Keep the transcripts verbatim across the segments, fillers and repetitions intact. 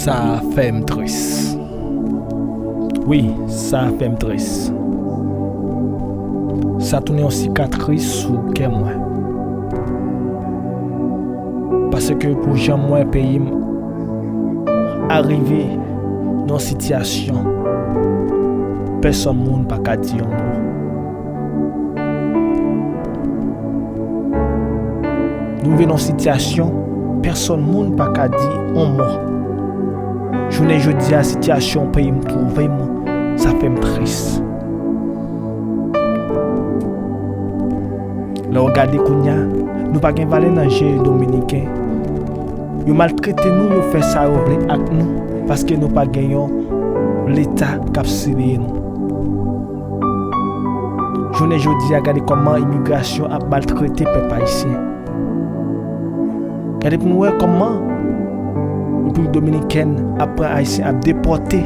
Sa fè m tris. Wi, sa fè m tris. Sa tounen yon sikatris sou kè mwen. Paske pou jan m wè peyi m arive nan yon sitiyasyon, pèsonn moun pa ka di yon mo. Nou rive nan yon sitiyasyon, pèsonn moun pa ka di yon mo. Jounen jodi a, sitiyasyon peyi m twouve m, sa fè m tris. Lè w gade kounye a, nou pa gen valè nan je Dominiken. Yo maltrete nou, yo fè sa yo vle ak nou, paske nou pa gen yon Leta k ap siveye nou. Jounen jodi a, gade kòman imigrasyon ap maltrete pèp ayisyen. Gade pou nou wè kòman Repiblik Dominikèn ap pran ayisyen, ap depòte.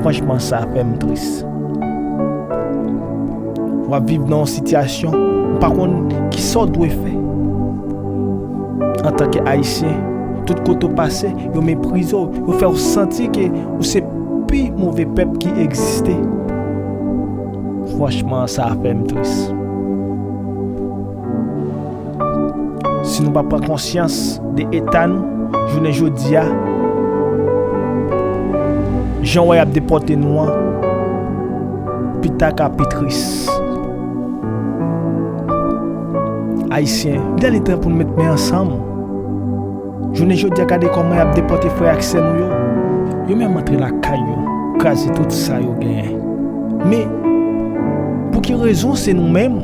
Franchman, sa fè m tris. W ap viv nan yon sitiyasyon, ou pa konn kisa w dwe fè. Antanke ayisyen, tout kote w pase, yo meprize w, yo fè w santi ke ou se pi move pèp ki egziste. Franchman, sa fè m tris. Si nou pa pran konsyans de eta nou, jounen jodi a, jan w wè y ap depòte nou an, pita ka pi tris. Ayisyen, li tan pou n met men ansanm. Jounen jodi a, gade kòman y ap depòte frè ak sè nou yo. Yo menm antre lakay yo, kraze tout sa yo genyen. Men, pou ki rezon se nou menm?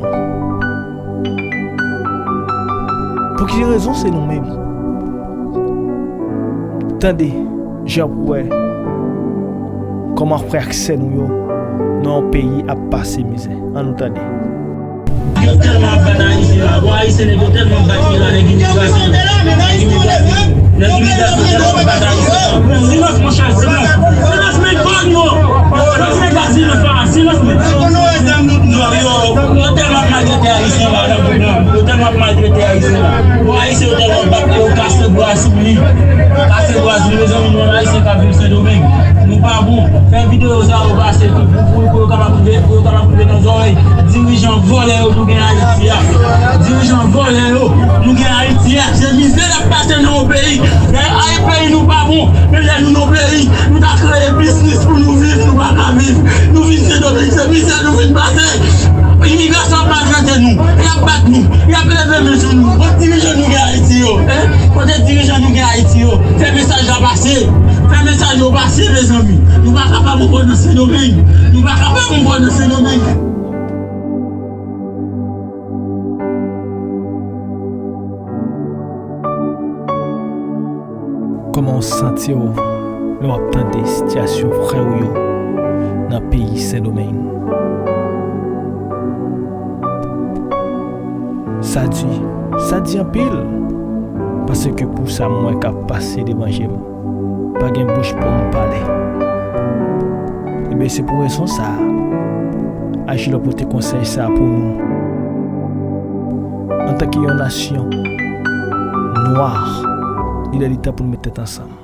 Pou ki rezon se nou menm? Tande, jan pou wè kòman frè ak sè nou yo nan yon peyi ap pase mizè. Ann nou tande. Yo tèlman ap bat Ayisyen la. Bon, Ayisyen, nèg yo tèlman ap bat yo la, nèg imigrasyon. Nèg imigrasyon. Nèg imigrasyon tèlman ap bat Ayisyen la. Silans, monchè, silans. Silans, men bòn yo. Silans, men bòn, silans, pa, silans, men. Yo, yo, yo tèlman ap maltrete Ayisyen la, nan pwoblèm. Yo tèlman ap maltrete Ayisyen la. Bon, Ayisyen, yo tèlman ap bat yo, kase bra sou li. Kase bra sou li, mezanmi, nou, Ayisyen k ap viv Sendomeng. Nou pa bon. Fè videyo sa yo pase tou pou, pou, pou yo kapab rive, pou yo kapab rive nan zòrèy dirijan vòlè yo nou gen Ayiti a. Dirijan vòlè yo nou gen Ayiti a. Se mizè n ap pase nan yon peyi. Lè ay peyi nou pa bon, men lè nou nan peyi, nou ta kreye biznis pou nou viv, nou pa ka viv. Nou vin Sendomeng, se mizè nou vin pase. Imigrasyon ap maltrete nou, y ap bat nou, y ap leve men sou nou. Kote dirijan nou gen Ayiti yo? Hein? Kote dirijan nou gen Ayiti yo? Fè mesaj la pase. Fè mesaj yo pase, mezanmi. Nou pa kapab ankò nan Sendomeng. Nou pa kapab ankò nan Sendomeng. Kòman w santi w lè w ap tande sitiyasyon frè w yo nan peyi Sendomeng? Sa di, sa di anpil, paske pou sa m wè k ap pase devan je m, pa gen bouch pou m pale. Ebyen, se pou rezon sa a, Agilò pote konsèy sa a pou nou. Antanke yon nasyon nwa, li lè li tan pou n met tèt ansanm.